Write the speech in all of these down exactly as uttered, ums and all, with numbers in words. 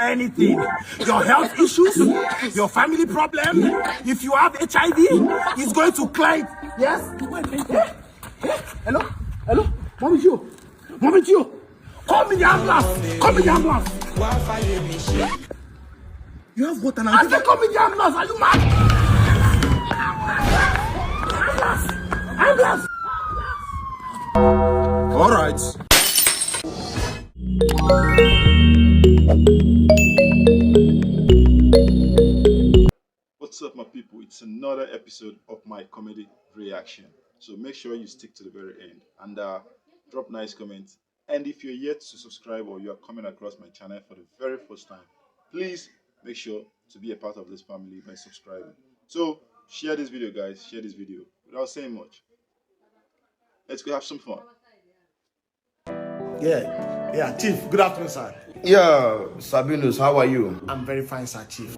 Anything. Your health issues, your family problem, if you have H I V, it's going to clear it. Yes? Wait, wait, wait. Hello? Hello? Mommy Joe. Mommy Joe. Call me the ambulance. Call me the ambulance. You have what? And I said, call me the ambulance. Are you mad? Ambulance. Ambulance. All right. What's up, my people? It's another episode of my comedy reaction. So make sure you stick to the very end and uh, drop nice comments. And if you're yet to subscribe or you're coming across my channel for the very first time, please make sure to be a part of this family by subscribing. So share this video, guys. Share this video. Without saying much, let's go have some fun. Yeah, yeah, Chief, good afternoon, sir. Yeah, Sabinus, how are you? I'm very fine, sir, Chief.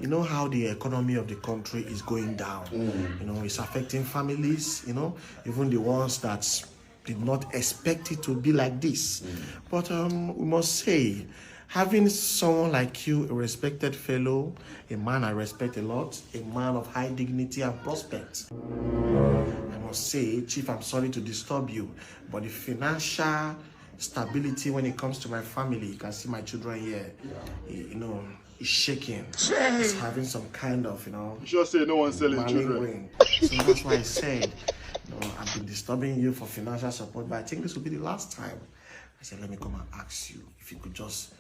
You know how the economy of the country is going down. Mm. You know, it's affecting families, you know, even the ones that did not expect it to be like this. Mm. But um, we must say, having someone like you, a respected fellow, a man I respect a lot, a man of high dignity and prospect, I must say, Chief, I'm sorry to disturb you, but the financial stability when it comes to my family, you can see my children here, you know, is shaking. It's having some kind of, you know, you sure say no one selling children? So that's why I said, you know, I've been disturbing you for financial support, but I think this will be the last time. I said, let me come and ask you if you could just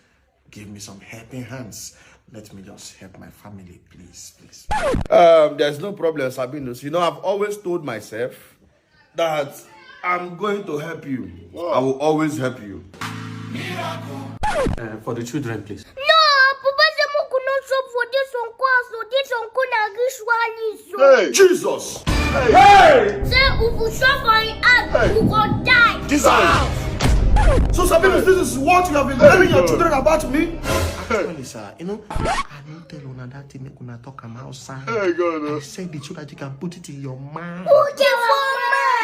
give me some helping hands. Let me just help my family, please, please. Um, there's no problem, Sabinus. You know, I've always told myself that I'm going to help you. Wow. I will always help you. Uh, for the children, please. No, Papa say make we no chop for this uncle house, so this uncle na rich one is so. Hey. Jesus! Hey! Say if we chop for him house, hey, we go die. Jesus! So, Sabinus, this is what you have been telling your children about me? Actually, sir, you know, I no tell una that thing, make una talk am outside. Hey, God, no. I said it so that you can put it in your mind. Put it for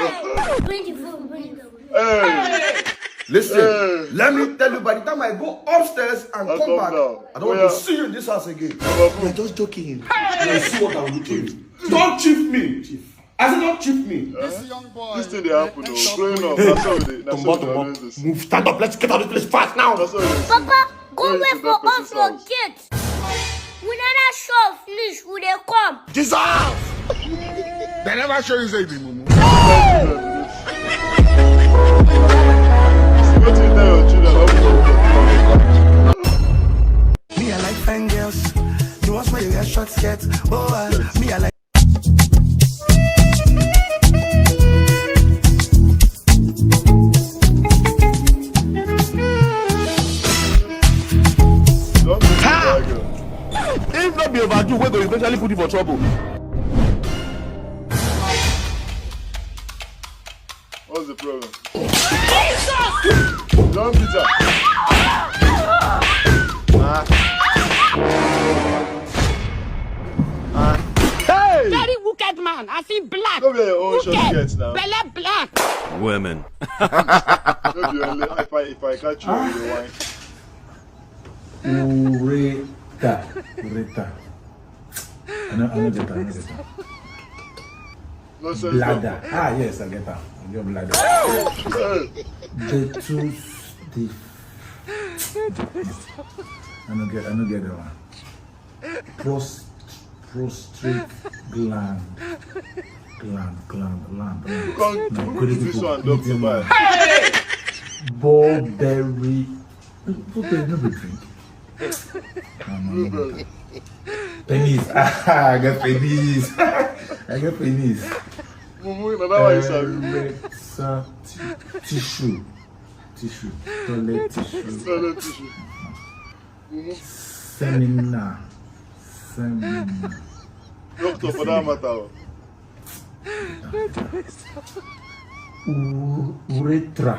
mind. Bring the phone, bring the phone. Hey. Listen, hey, let me tell you, by the time I go upstairs and come back, I don't want to see you in this house again. You're just joking. You see what I will do to you. Don't chief me. Chief. I said, don't chief me. This young boy. This thing dey happen, oh. Growing up, that's how we dey, that's how we dey always dey see. Move, stand up, let's get out of this place fast now. That's how we dey see. Papa, go wait for us for gate. We never show finish, we dey come. Jesus! They never show you say you be mumu. Wetin you tell your children about Me, I like fine girls. The ones where you wear short skirts. Oh, uh, me, I like If not be overdo, we go eventually put you for trouble. What's the problem? Don't beat her. Ah. Ah. Hey! Very wicked man. I feel black. Go be your own short skirts now. Belle black. Women. No be only if I, if I catch you, you dey whine. Ureta. Ureta. I know, I know that, I know that. Bladder. Ah, yes, I get that. I get bladder. Hey. The two, the, I don't get, I don't get that one. Prost, prostate gland. Gland, gland, gland, gland. Come put this one, doctor. Ball berry. Put it, no be drink. Penis. Ah, I get penis. I get penis. Mumu, na that one you sabi. Erectile ti-, tissue. Tissue. Toilet tissue. Toilet tissue. Mumu. Seminar. Seminar. Doctor for that matter. U-, urethra.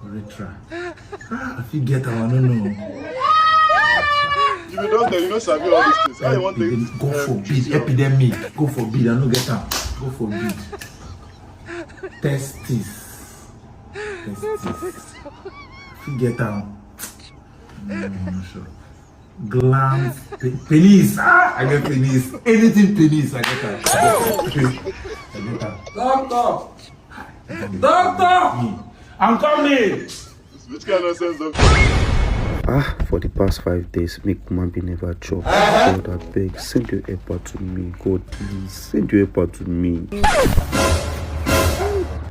Urethra. Ah, I fit get am, I no know. You be doctor, you no sabi all these things. How you want to, God forbid, epidemic. God forbid, I no get am. God forbid. Testis. Testis. I fit get am. Glance, pe- penis. Ah, I get penis. Anything penis, I get that. I get that. Doctor! Doctor! I'm coming! Which kind of sense of Ah, for the past five days, make woman be never chop. God, I beg, send your helper to me. God, please, send your helper to me.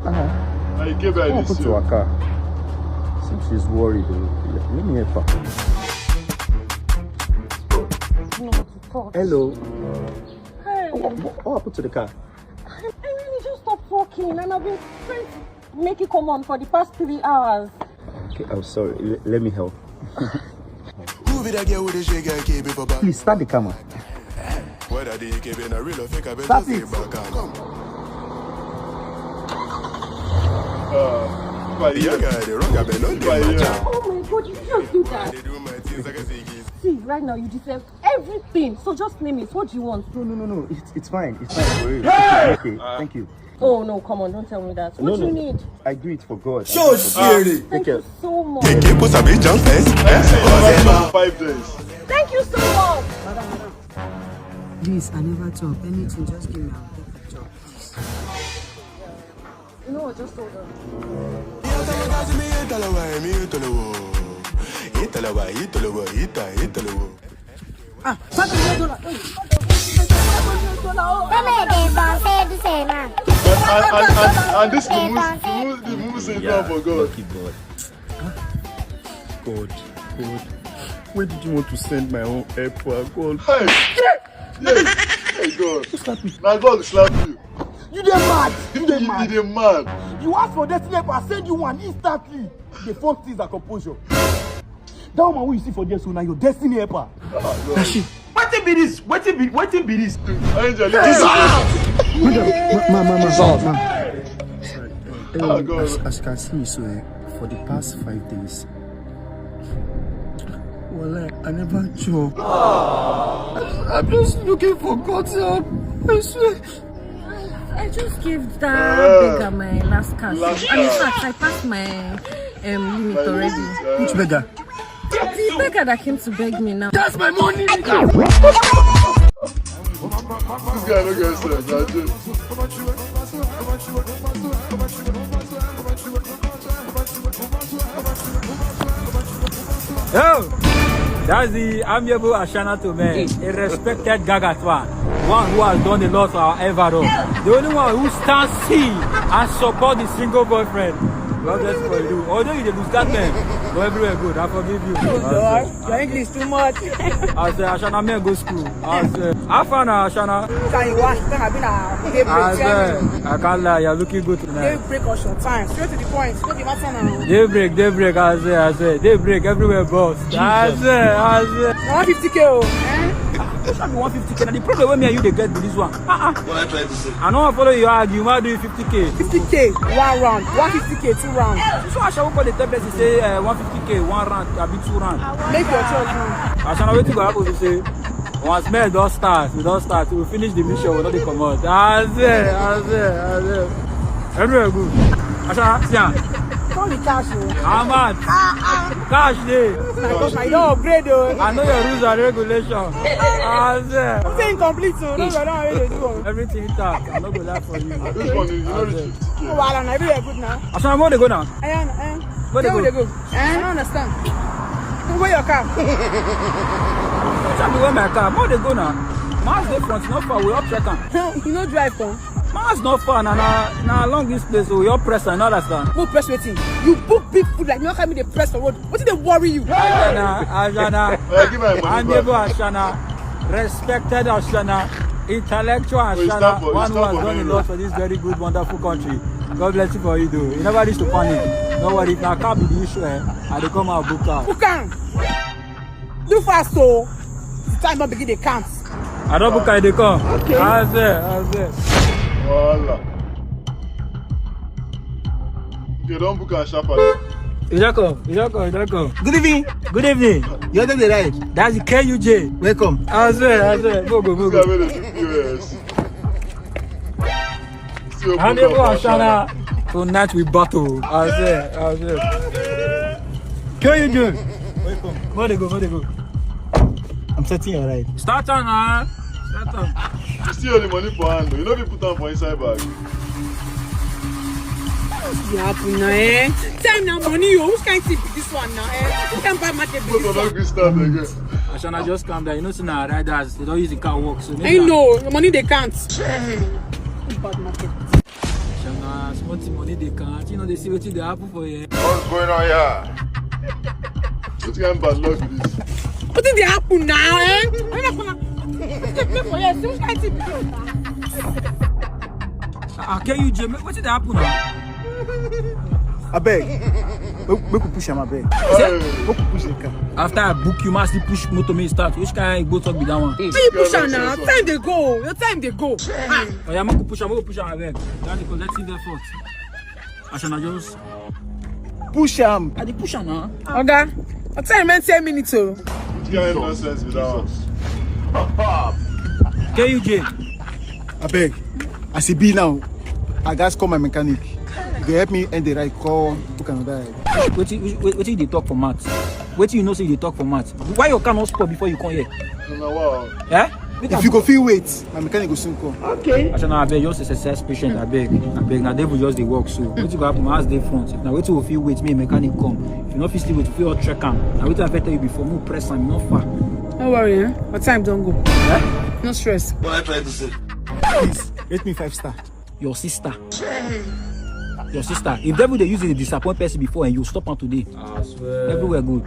I gave her What this happened to year. Her car? Seems she's worried. Oh. Let, let me help her. Hello. Hey. What, what, what happened to the car? I, I really just stopped working and I've been trying to make it come on for the past three hours. Okay, I'm sorry. L- let me help. Who be that girl with the shake and keep it for back? Please start the camera. Whether the E K B na real or fake, I bet Start you it. Say back and come. Uh, but yeah, guy, the wrong, I bet no dey match am. Oh my God, you just do that. They do my things like I say, yes. See, right now you deserve everything. So just name it. What do you want? No, no, no, no. It's, it's fine. It's fine for you. Hey! Okay, thank you. Oh no, come on, don't tell me that. What No, do you no. Need? I do it for God. Show Siri. Thank you so much. Keke put a big jump fence. Five days. Thank you so much. Please, I never chop anything. Just give me a chop. You know what? Just hold on. Ah, five hundred dollar. Hey, five hundred dollar. Oh, Mama, they don't say the same, man. And, and, and, and, and this is the most, the most, the most say now for God. Lucky boy. God, God. Where did you want to send my own helper, God? Hey! Yeah! Hey, God. Who slapped me? Now God slap you. You dey mad. You dey mad. You dey mad. You ask for destiny helper, send you one instantly. The first things are composure. That woman who you see for there so now your destiny helper. Ah, God. That's she. Wetin be this? Wetin be wetin be this? Angel, Jesus! Madam, ma, ma, ma, ma, ma. Oh, God. As, as you can see, so eh, for the past five days, well, I, I never chop. I'm just looking for God's help. I swear. I just gave that beggar my last cash. Last And in cash. Fact, I passed my um, limit already. Which beggar? The beggar that came to beg me now. That's my money. This guy no get sense, na joke. Oh, that's the amiable Ashana to me, a respected Gaga to her. One who has done a lot for our Everton. The only one who stands still and support the single boyfriend. God bless you for you. Although you dey lose that man, but everywhere good. I forgive you. Lord, your English too much. As uh, Ashana men go school. As uh, how far na Ashana? Can you wash? Then I been a day break. As uh, I can't lie, you're looking good tonight. Day break or short time. Straight to the point. No be matter now. Day break, day break. As uh, as uh, day break everywhere, boss. As uh, as uh. Na one fifty K o. Eh? Which one be one fifty K? Na the problem wey me and you dey get be this one. Ah ah. What I try to say? I no wan follow you argue. Ma do you fifty K. Fifty K one round. One fifty K two round. So I shall go the tell person say uh, one fifty K one round, abi two round. Make your choice now. Ashana, wetin go happen be say once men don start, we don start, we finish the mission, we no dey comot. As uh, as uh, as uh. Everywhere good. Ashana, see am. Call the cash o. How much? Cash dey. Na because I don upgrade o. I know your rules and regulation. As uh. I'm saying complete o. No, I don already do o. Everything intact. I no go lie for you. This one is very cheap. Oh, wahala na everywhere good now. Ashana, where dey go now? Ayan, ayan. Where dey go? Where dey go? Eh? I don't understand. Where your car? Tell me where my car. Where dey go now? Mars dey front, not far. We up check am. You no drive come? Mars not far. Na na na along this place. We up press. I no understand. No press wetin? You book big food like me. How can me dey press for road? Wetin dey worry you? Ashana, Ashana. Oya, give my money back. Amiable Ashana, respected Ashana, intellectual Ashana, one who has done a lot for this very good, wonderful country. God bless you for you, though. You never reach to panic. No worry, if na car be the issue, eh, I dey come out book am. Book am. Do fast o. The time don begin dey count. I don book am, I dey come. Okay. As eh, as eh. Wahala. You don book am sharply. You don come, you don come, you don come. Good evening. Good evening. You don dey right. That's the K U J. Welcome. As eh, as eh. Go, go, go, go. This guy wey dey do P O S. Handable Ashana. Tonight we battle. As eh, as eh. K U J. Where they go? Where they go? I'm setting your ride. Start on, ah. Start on. You still have the money for hand, though. You know, you put them for inside bag. Wetin dey happen now, eh? Time na money o. Which kind thing be this one now, eh? Which kind bad market be this one? Start again. Ashana, just calm down. You know, say na riders. They don't use the car work, so maybe I know. The money they can't. Bad market. Ashana, small thing money they can't. You know, they see wetin dey happen for here. What's going on here? Which kind bad luck be this? Wetin dey happen now, eh? Wetin dey happen now? Wetin dey play for here? See which kind thing be this now? Ah, K U J, ma-, wetin dey happen now? Abeg, make, make we push am, abeg. Hey. Make we push the car. After I book you, ma still push motor, make e start. Which kind Igbo talk be that one? Make you push am now. Time dey go. Your time dey go. Ah. Oya, make we push am, make we push am, abeg. That's the collective effort. Ashana, just push am. I dey push am now. Oga, I tell you, man, ten minutes o. Which kind nonsense be that one? K U J. Abeg, as e be now, I gats call my mechanic. You go help me end the ride, call, book another ride. Wetin, wetin, wetin you dey talk for mouth? Wetin you know say you dey talk for mouth? Why your car no spoil before you come here? Na wa. Eh? If you go fit wait, my mechanic go soon come. Okay. Ashana, abeg, just exercise patient, abeg. Abeg, na devil just dey work so. Wetin go happen? House dey front. Na wetin we fit wait, make mechanic come. If you no fit still wait, we fit all track am. Na wetin I fit tell you before, make we press am, e no far. No worry, eh? My time don go. Eh? No stress. What I try to say? Please, rate me five star. Your sister. Your sister. If devil dey use it to disappoint person before, and you stop am today. I swear. Everywhere good.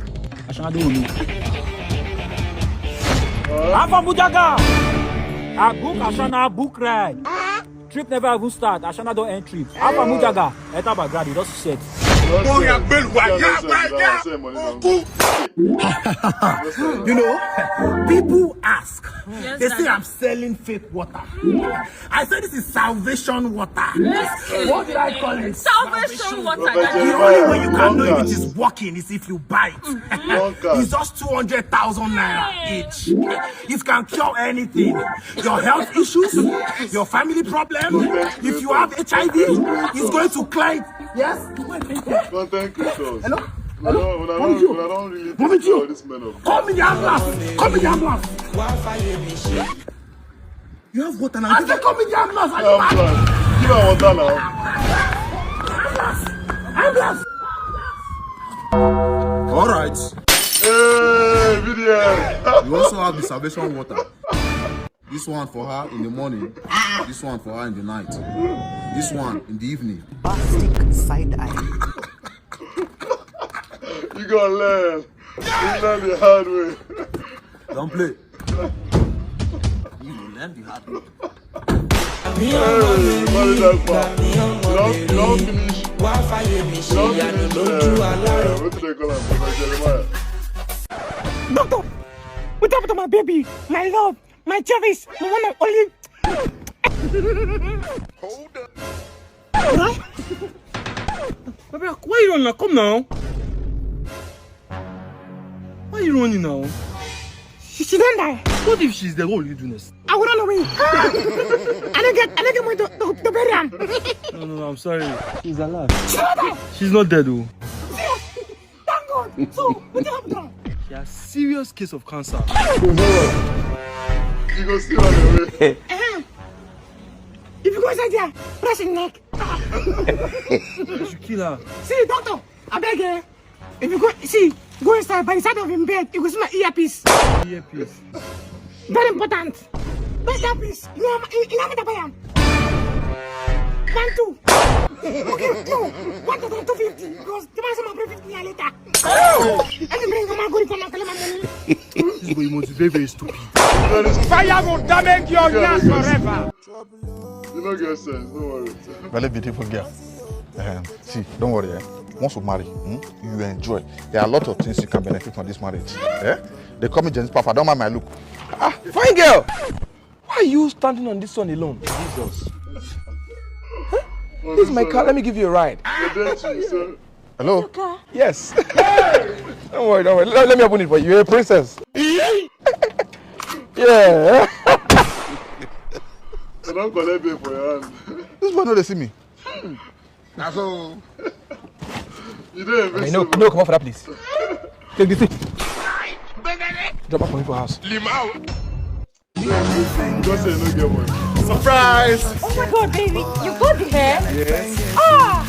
Ashana dey with me. Alpha Mujaga. I book Ashana, book ride. Trip never even start. Ashana don end trip. Alpha Mujaga. Enter background, e don set. Oya, gbelu wa, ya, wa, ya. Oku. You know, people ask, they say I'm selling fake water. I say this is salvation water. What did I call it? Salvation water. The only way you can know if it is working is if you buy it. It's just two hundred thousand naira each. It can cure anything. Your health issues, your family problem. If you have H I V, it's going to clear it. Yes? Content creators. Hello? Hello? Una don, una don really pity all these men of God. Call me the ambulance. Call me the ambulance. You have water now. I said, call me the ambulance. Are you mad? Ambulance. Give her water now. Ambulance. Ambulance. All right. Hey, V D M. You also have the salvation water. This one for her in the morning. This one for her in the night. This one in the evening. Bastic side eye. You gonna learn. You learn the hard way. Don't play. You learn the hard way. Hey, what is that for? You don't, you don't finish. You don't finish. Uh, what do they call him? Jeremiah. Doctor, what happened to my baby? My love, my cherish, my one and only. Hold up. Huh? Baby, why you run now? Come now. Why you running now? She, she don't die. What if she's there? What will you do next? I will run away. I don't get, I don't get money to, to, to bury him. No, no, no, I'm sorry. She's alive. She don't die. She's not dead, though. Thank God. So, what happened to her? She has serious case of cancer. You go see on the way. Eh, if you go inside there, press your neck. You should kill her. See, doctor, I beg you. If you go, see, go inside, by the side of him bed, you go see my earpiece. Earpiece. Very important. But that piece, you know, you, you know what I am. One, two. Okay, no. One thousand two fifty. Because the man say my bring fifty naira later. Let me bring my money, come and collect my money. This boy must be very, very stupid. Fire go damage your nyash forever. You no get sense, no worry. Very beautiful girl. Um, see, don't worry. Eh? Once you marry, hmm, you enjoy. There are a lot of things you can benefit from this marriage. Eh? They call me Jenny's papa. Don't mind my look. Ah, fine girl. Why are you standing on this one alone? Jesus. Huh? This is my car. Let me give you a ride. Hello? Yes. Don't worry, don't worry. Let, let me open it for you. You're a princess. Yeah. I don't collect it for your hand. This boy no dey see me. Na so. You don't invest. No, no, come off that, please. Take the thing. Drop off money for house. Limau. God say no get money. Surprise! Oh my God, baby, you got the hair? Yes. Ah!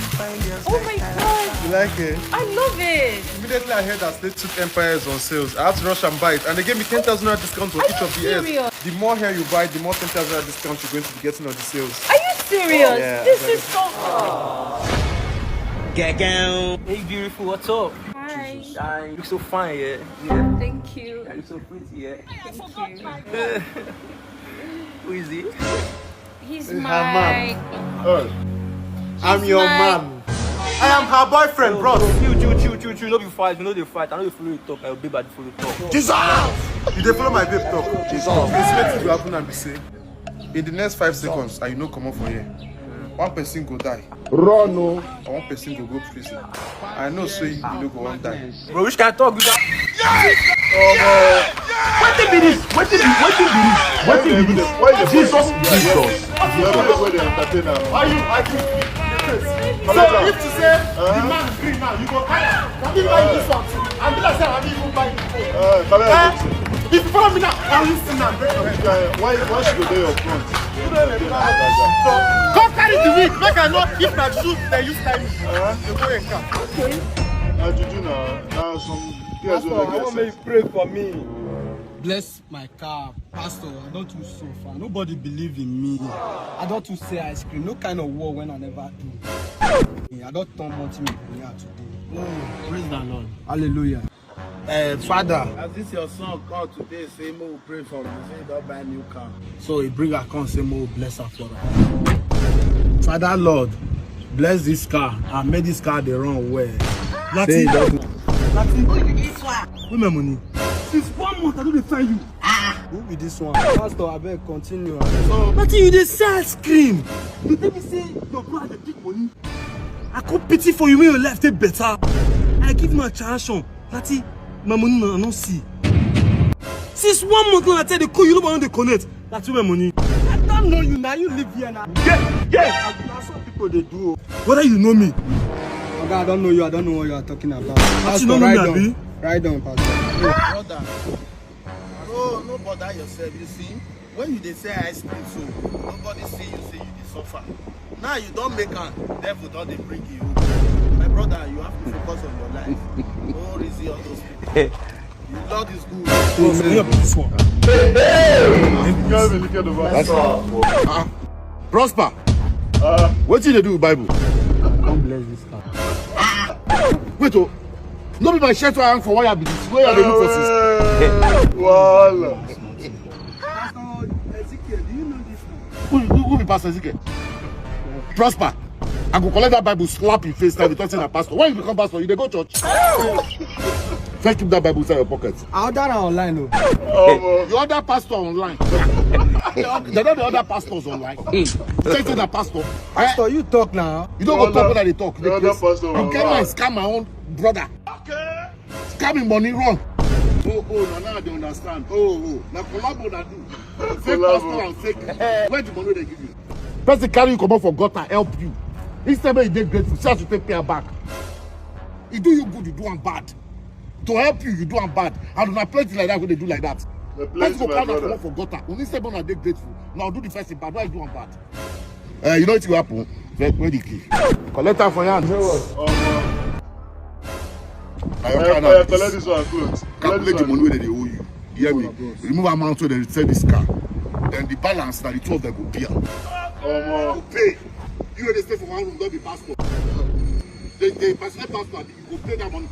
Oh my God, you like it? I love it. Immediately I heard that they took Empire is on sales, I had to rush and buy it, and they gave me ten thousand naira discount for each of the hairs. The more hair you buy, the more ten thousand naira discount you're going to be getting on the sales. Are you serious? Yeah, this is so. Hey, beautiful, what's up? Hi. Hi, you look so fine, yeah. Yeah. Thank you. You look so pretty, yeah. Thank you. Who is he? He's my. I'm your man. I am her boyfriend, bros. Chill, chill, chill, chill, chill. No be fight, no dey fight. I know you follow the talk. I obey by the follow talk. Jesus! You dey follow my babe talk. Jesus. This wetin go happen and be say, in the next five seconds, and you no comot for here, one person go die. Run o. Or one person go go prison. I know say you no go wan die. Bro, which kind of talk be that? Wetin be this? Wetin be wetin be this? Wetin be this? Jesus, Jesus. Why you? So if to say the man gree now, you go tire. Can you buy this one too? And be like say I even buy the phone. If you follow me now, I will see now. Why why she go dey your front? Come carry the wig, make I know if na juju dem use tie me. You go in car. Na juju na na some girls wey no get sense. Pray for me. Bless my car, pastor. I don too suffer. Nobody believe in me. I don too sell ice cream. No kind of war when I never do. I don turn multi millionaire today. Oh, praise the Lord. Hallelujah. Uh, Father. As this your son come today, say make we pray for you. Say you don buy new car. So he bring her come say make we bless her for her. Father Lord, bless this car and make this car dey run well. Lati, Lati, who be this one? Where my money? Since one month I don dey find you. Ah! Who be this one? Pastor, abeg continue. Lati, you dey sell ice cream. You tell me say your brother dey pick money. I come pity for you, make your life dey better. I give my transaction. Lati, my money na I no see. Since one month now I tell you dey call you, nobody no dey connect. Lati, my money. I don't know you now, you live here now. Yeah, yeah. Na so people dey do o. Whether you know me. Oga, I don't know you, I don't know what you are talking about. Lati, you no know me, abi? Write down, Pastor. Brother, no, no bother yourself, you see. When you dey sell ice cream so, nobody see you say you dey suffer. Now you don make am, devil don dey bring you. My brother, you have to focus on your life. No reason all those people. The Lord is good. Bros, may you be this one. Prosper. Wetin you dey do with Bible? Come bless this car. Wait o. No be my shirt wey I hang for wire be this. Where I dey look for since? Wahala. Pastor Ezekiel, do you know this man? Who, who, who be Pastor Ezekiel? Prosper. I go collect that Bible, slap your face, now you talk say na pastor. When you become pastor, you dey go church? First keep that Bible inside your pocket. I order am online o. You order pastor online. They don dey order pastors online. You take say na pastor. Pastor, you talk now. You don go talk what I dey talk. You dey craze. You get mind scam my own brother. Scam him money run. Oh, oh, na now I dey understand. Oh, oh, na collabo na do. Fake pastor and fake. Where the money wey dem give you? Person carry you comot for gutter, help you. Instead make you dey grateful, see as you take pay am back. E do you good, you do am bad. To help you, you do am bad. And una plenty like that wey dey do like that. Person go carry una comot for gutter. Una instead make una dey grateful. Una do the person bad, why you do am bad? Eh, you know wetin go happen? Where, where the key? Collect am for your hand. Na your car now be this. Collect this one, clothes. Calculate the money wey dem dey owe you. You hear me? Remove amount wey dem sell this car. Then the balance na the two of them go pay am. Omo. Pay. You wey dey stay for one room, don be pastor. They, they impersonate pastor, abi you go pay that money.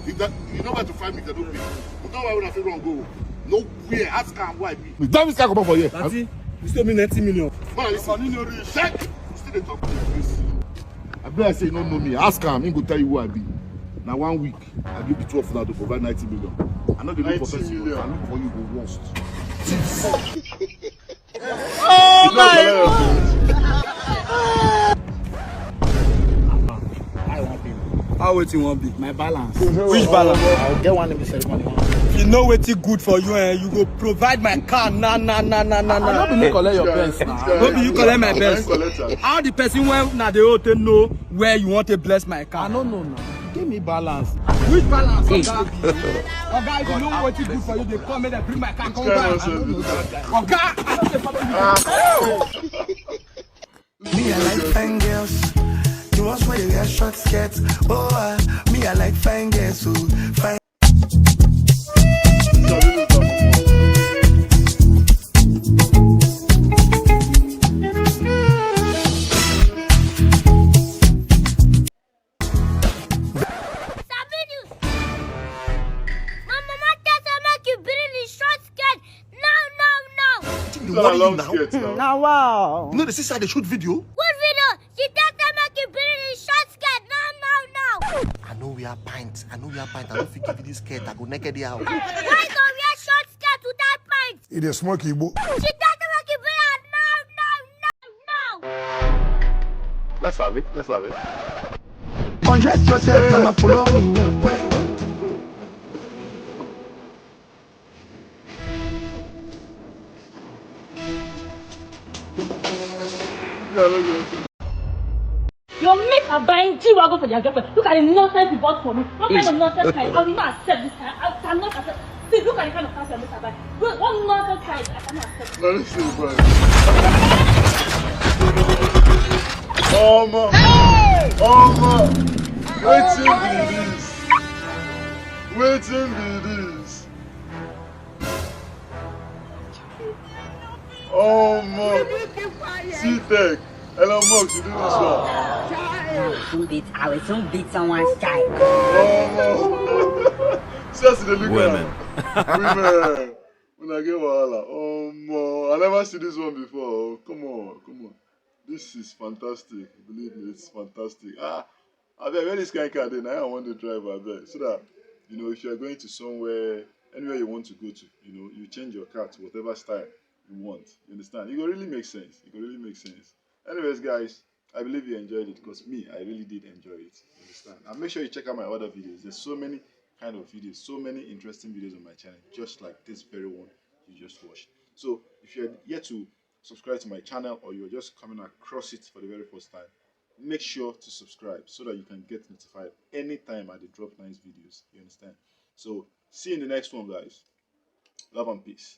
If that, you know where to find me, if they don't pay. You know why una fit run go. No where, ask am who I be. Drive this car comot for here. Auntie, you still owe me ninety million. Come on, listen. Money no reach. Check. You still dey talk to me, please. I be like say you no know me. Ask am, he go tell you who I be. Na one week, I give the two of una to provide ninety million. I no dey look for person. Ninety million. I look for you go worst. Oh my God! How wetin wan be? My balance. Which balance? I go get one in the ceremony. You know wetin good for you, eh? You go provide my car na na na na na na. I no be me collect your Benz na. No be you collect my Benz. How the person wey una dey owe take know where you wan take bless my car? I no know na. Give me balance. Which balance, Oga? Oga, if you know wetin good for you, dey come make dem bring my car come back. Oga, I no dey follow you. Me, I like fine girls. The ones where they wear short skirts. Oh, uh, me, I like fine girls. So fine. Sabinus! My mama tell say make you bring the short skirt now, now, now. Wetin dey worry you now? Now, wow. You know the sister they shoot video? What video? She tell say make you bring the short skirt now, now, now. I know we are pint. I know we are pint. I don't fit give you this skirt. I go naked the house. Why go wear short skirt without pint? It is smoke Igbo. She tell say make you bring am now, now, now, now. Let's have it. Let's have it. Undress yourself and follow me. Your mates are buying G-Wagon for their girlfriend. Look at the nonsense you bought for me. What kind of nonsense kind? I will not accept this kind. I cannot accept. See, look at the kind of person this I buy. Wait, what nonsense kind? I cannot accept. Now this is fine. Omo. Omo. Wetin be this? Wetin be this? Omo. See tech. Elon Musk, you do this one. I will soon beat, I will soon beat someone's child. Omo. See as they look at women. Una get wahala. Omo, I never see this one before. Come on, come on. This is fantastic. Believe me, it's fantastic. Ah, I bet where this kind car dey, now I want to drive, I bet. So that, you know, if you're going to somewhere, anywhere you want to go to, you know, you change your car to whatever style you want. You understand? It go really make sense. It go really make sense. Anyways, guys, I believe you enjoyed it because me, I really did enjoy it. You understand? And make sure you check out my other videos. There's so many kind of videos, so many interesting videos on my channel, just like this very one you just watched. So if you're yet to subscribe to my channel or you're just coming across it for the very first time, make sure to subscribe so that you can get notified anytime I dey drop nice videos. You understand? So see you in the next one, guys. Love and peace.